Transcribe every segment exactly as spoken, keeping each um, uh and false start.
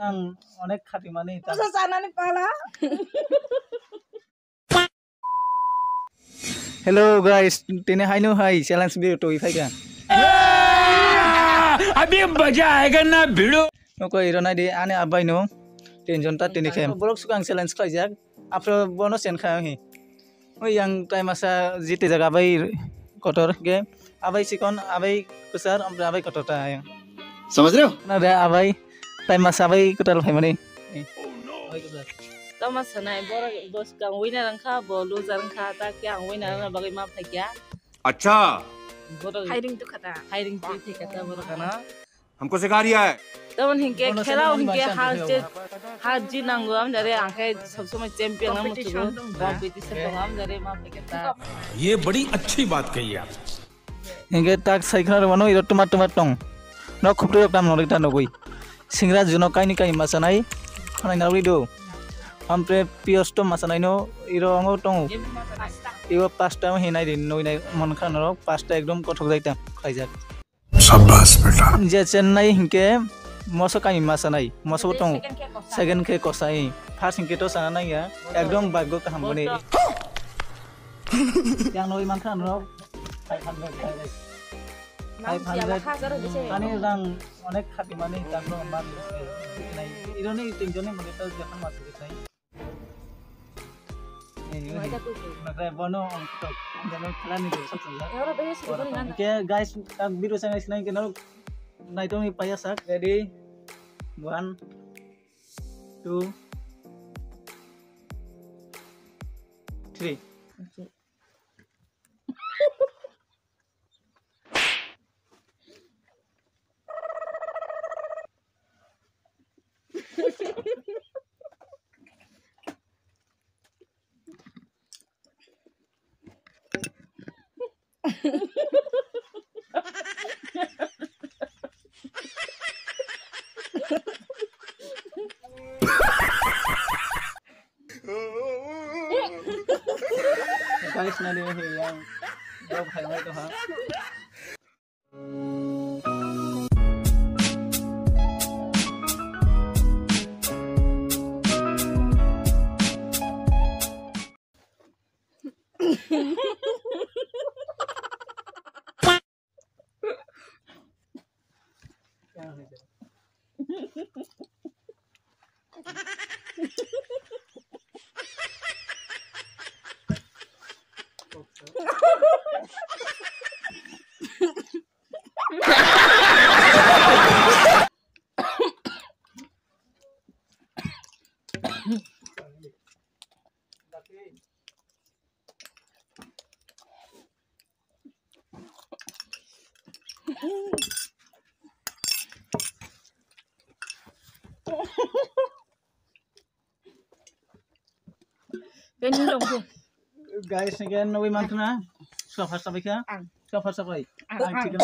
Ang onek khatimani ta- Masa sanani pala. Hello guys, tini haino hai challenge video twi phaikha. अभी मजा आएगा ना भिड़ो। Nokoi iro nai di ani abai no. Tinjon ta tini khem. Borok sukang challenge khlaijak. Afro bono sen kha hi. Oi yang tai masa jiti jaga abai kotor ke. Abai sikon, abai kusar, abai kotor ta yang. समझ रहे हो? Na de abai tai masa abai kotor phaimani. Abai kusar. Tama sanai borok bos kang winner wngkha, bo loser wngkha, ta ke ang winner wngna bagwi ma phaikya. अच्छा। Borok hiring tu khata. Hiring tu thik khata borok ano. हमको सिखा रिया है। Tamon hinke khela hinke har je, har ji nango am dare angke sob somoi champion am mutugo. Competition tong am dare ma phaikya ta. ये बड़ी अच्छी बात कही आप। Hinke tak sai khna rwmano iro tuma tuma tong. No khupri rok tam nori ta nugui. Singra juno kaini kaini masanai. Khonai narwi do. Ampre pios to masanai no iro ango tongo. Ibo pasta hinai di noi nai mon kha norok pasta ekdom kothok jai ta khaijak. शाबाश बेटा। Je chennai hinke moso kaini masanai. Moso bo tongo. Second khe kosai. First hinke to sana nai ya. Ekdom baggo kaham boni. Yang noi man kha norok. Five hundred, five hundred. Five hundred. Ani rang onek khati mani takno man nai. Ironi tinjoni mani to jahan mas nai. Eh, eh. Nakrai bono ong tok. Jano khlani de sok ya. Oro besi bori ngan. Ke guys, tak video sangai sinai ke norok naitong ni paya sak. Ready? One, two, three. Guys, nani he yang dog hai mai to ha. Guys, again, nugui mankhna. Sua first sabai kha. Ang. Sua first sabai. Ang. Ang chicken.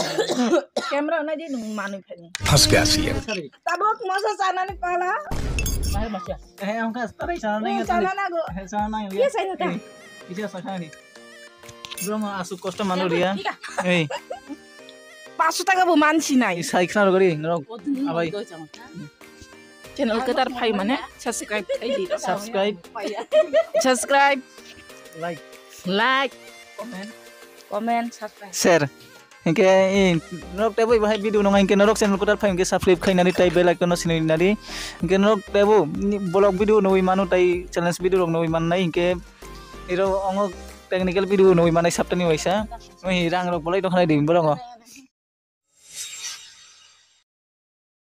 Camera nai di nung manui phai. फंस गया CM. Sorry. Tabuk moso sanani pala. Mahir masya. Eh, ang kas tarai sana nai. Sana nago. Eh, sana nai. Iya, saya nutang. Bisa sakani. Bro, ma asuk kosto manu dia. Ika. Eh. Paso taka bo mansi nai. Sai khna rogori, norok. Abai. Channel kwtal phai mane subscribe khai di. Subscribe. Subscribe. Like. Like. Comment. Comment, subscribe. Share. Hinkhe, eh, norok tebo bahai video nung hinkhe norok channel kwtal phai hinkhe subscribe khainani tai bell icon no sinai nadi. Hinkhe norok tebo ni vlog video nugui manu tai challenge video rok nugui mannai hinkhe iro ongo technical video nugui mannai saptani waisa. Oi rang rok bolai tongkha nai di borok.